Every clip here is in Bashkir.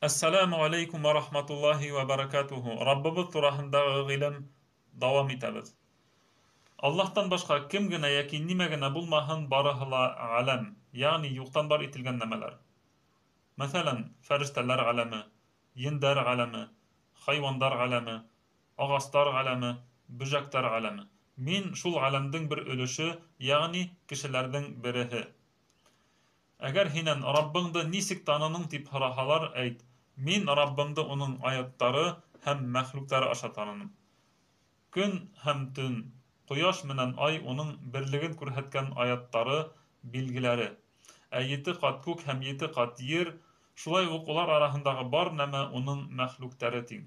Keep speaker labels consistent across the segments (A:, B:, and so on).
A: Әссәләмү ғәләйкүм вә рахматуллаһи вә бәрәкәтүһү. Раббыбыҙ тураһындағы ғилем дауам итәбеҙ. Аллаһтан башҡа кем генә йәки нимә генә булмаһын, барыһы ла ғәләм, йәғни юҡтан бар ителгән нәмәләр. Мәҫәлән, фәрештәләр ғәләме, ендәр ғәләме, хайуандар ғәләме, ағастар ғәләме, бөжәктәр ғәләме. Мин шул ғәләмдең бер өлөшө, йәғни кешеләрҙең береһе. Әгәр һинән Раббыңды нисек танының тип һораһалар, әйт: мин Раббымды уның аяттары һәм мәхлүктары аша таныным. Көн һәм төн, ҡояш менән ай уның берлеген күрһәткән аяттары, билгеләре. Ә ете ҡат күк һәм ете ҡат ер, шулай уҡ улар араһындағы бар нәмә уның мәхлүктәре тиң.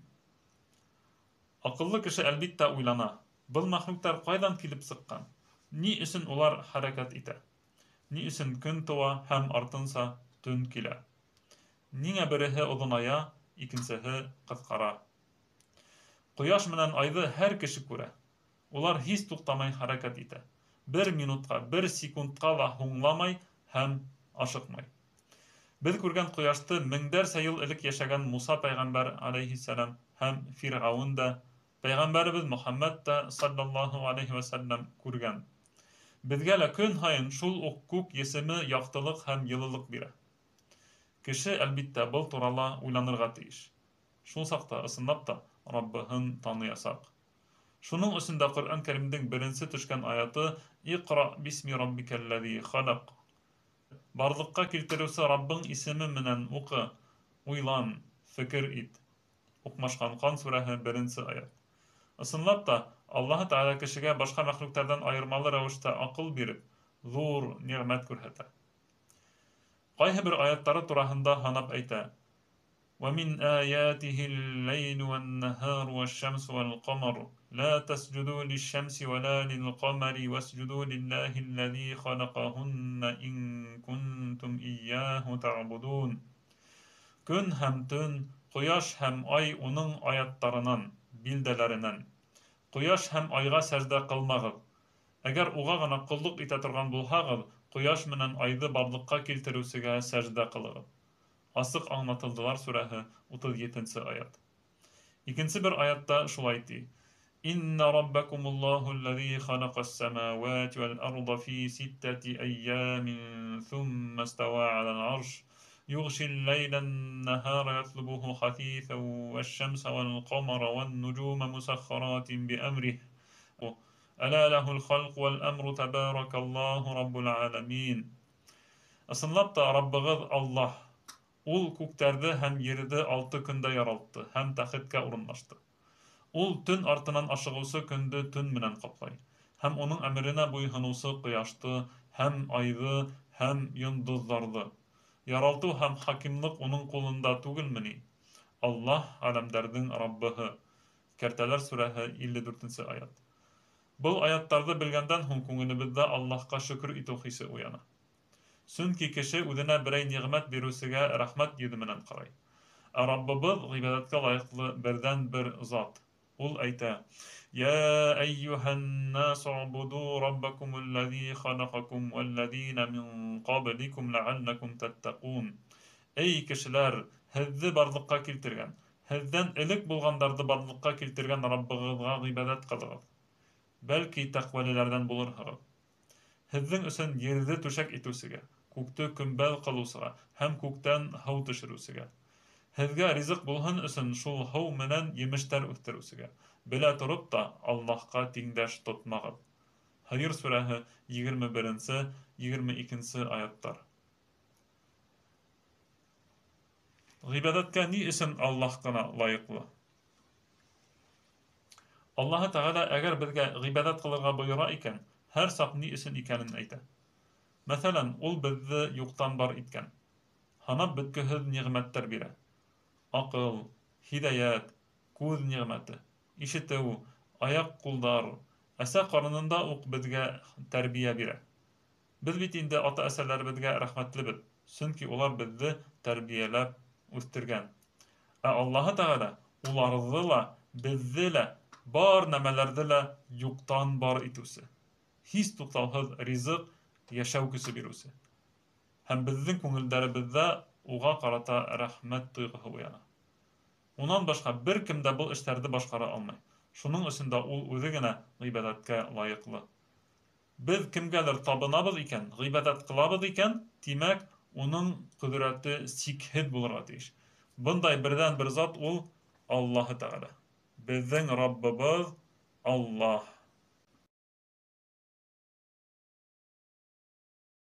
A: Аҡыллы кеше әлбиттә уйлана: был мәхлүктәр ҡайҙан килеп сыҡҡан? Ни өсөн улар хәрәкәт итә? Ни өсөн көн тыуа һәм артынса төн килә? Ниңә береһе оҙоная, икенсеһе ҡыҫҡара? Ҡояш менән айҙы һәр кеше күрә. Улар һис туҡтамай хәрәкәт итә. Бер минутҡа, бер секундҡа ла һуңламай һәм ашыҡмай. Беҙ күргән ҡояшты меңдәрсә йыл элек йәшәгән Муса пәйғәмбәр алейһиссәләм һәм Фирғәүен дә, пәйғәмбәребеҙ Мөхәммәд тә саллаллаһу алейһи вәсәлләм күргән. Беҙгә лә көн һайын шул уҡ күк есеме яҡтылыҡ һәм йылылыҡ бирә. Кеше, әлбиттә, был турала уйланырға тейеш. Шул саҡта ысынлап та Раббыһын таныясаҡ. Шуның өсөн дә Ҡөрьән Кәримдең беренсе төшкән аяты «Иҡра бисми раббикәлләзи халаҡ». Барлыҡҡа килтереүсе Раббың исеме менән уҡы, уйлан, фекер ит. Уҡмашҡан Ҡан сүрәһе беренсе аят. Ысынлап та, Аллаһы Тәғәлә кешегә башҡа мәхлүктәрҙән айырмалы рәүештә аҡыл биреп, ҙур ниғмәт күрһәтә. Ҡайһы бер аяттары тураһында һанап әйтә: وَمِنْ آيَاتِهِ اللَّيْلُ وَالنَّهَارُ وَالشَّمْسُ وَالْقَمَرُ لَا تَسْجُدُوا لِلشَّمْسِ وَلَا لِلْقَمَرِ وَاسْجُدُوا لِلَّهِ الَّذِي خَلَقَهُنَّ إِنْ كُنْتُمْ إِيَّاهُ تَعْبُدُونَ. Көн һәм төн, ҡояш һәм ай уның аяттарынан, билдәләренән. Ҡояш һәм айға сәждә ҡылмағыҙ. Әгәр уға ғына ҡоллоҡ итә торған булһағыҙ, ҡояш менән айҙы барлыҡҡа килтереүсегә сәждә ҡылығыҙ. Асыҡ аңлатылдылар сүрәһе 37-нсе аят. Икенсе бер аятта шулай ти: Инна раббакумуллаху аллази халакас самавати вал арда фи ситтати айямин сумма истава алал арш يغشي الليل النهار يطلبه حثيثا والشمس والقمر والنجوم مسخرات بأمره ألا له الخلق والأمر تبارك الله رب العالمين. Ысынлап та Раббығыҙ Аллаһ. Ул күктәрҙе һәм ерҙе 6 көндә яралтты һәм тәхеткә урынлашты. Ул төн артынан ашығыусы көндө төн менән ҡаплай һәм уның әмеренә буйһоноусы ҡояшты һәм айҙы һәм йондоҙҙарҙы. Яралтыу һәм хакимлыҡ уның ҡулында түгелме ни? Аллаһ ғаләмдәрҙең Раббыһы. Кәртәләр сүрәһе 54-нсе аят. Был аяттарҙы белгәндән һуң күңелебеҙҙә Аллаһҡа шөкөр итеү хисе уяна. Сөнки кеше үҙенә берәй ниғмәт биреүсегә рәхмәт йөҙө менән ҡарай. Ә Раббыбыҙ ғибәҙәткә лайыҡлы берҙән-бер зат. Ул әйтә: «Йә әййүһән-насу убуду раббакумуллази халакакум валлазина мин ҡабликум ләғәлләкум таттаҡун». Эй кешеләр, һеҙҙе барлыҡҡа килтергән, һеҙҙән элек булғандарҙы барлыҡҡа килтергән Раббығыҙға ғибәҙәт ҡылығыҙ. Бәлки тәҡүәлеләрҙән булырһығыҙ. Һеҙҙең өсөн ерҙе түшәк итеүсегә, күкте көмбәҙ ҡылыусыға һәм күктән һыу төшөрөүсегә. Һеҙгә ризыҡ булһын өсөн шул һыу менән емештәр үҫтереүсегә. Белә тороп та Аллаһҡа тиңдәш тотмағыҙ. Һыйыр сүрәһе 21-нсе, 22-нсе аяттар. Ғибәҙәткә ни өсөн Аллаһ ҡына лайыҡлы? Аллаһы Тәғәлә әгәр беҙгә ғибәҙәт ҡылырға бойора икән, һәр саҡ ни өсөн икәнен әйтә. Мәҫәлән, ул беҙҙе юҡтан бар иткән. Һанап бөткөһөҙ ниғмәттәр бирә. Аҡыл, һиҙәйәт, күҙ ниғмәте, ишетеү, аяҡ-ҡулдар, әсә ҡарынында уҡ беҙгә тәрбиә бирә. Беҙ бит инде ата-әсәләребеҙгә рәхмәтлебеҙ, сөнки улар беҙҙе тәрбиәләп үҫтергән. Ә Аллаһы Тәғәлә уларҙы ла, беҙҙе лә, бар нәмәләрҙе лә юҡтан бар итеүсе. Һис туҡтауһыҙ ризыҡ, йәшәү көсө биреүсе. Һәм беҙҙең күңелдәребеҙҙә уға ҡарата рәхмәт тойғоһо уяна. Унан башҡа бер кем дә был эштәрҙе башҡара алмай. Шуның өсөн дә ул үҙе генә ғибәҙәткә лайыҡлы. Беҙ кемгәлер табынабыҙ икән, ғибәҙәт ҡылабыҙ икән, тимәк, уның ҡөҙрәте сикһеҙ булырға тейеш. Бындай берҙән-бер зат ул Аллаһы Тәғәлә. Беҙҙең Раббыбыҙ Аллаһ.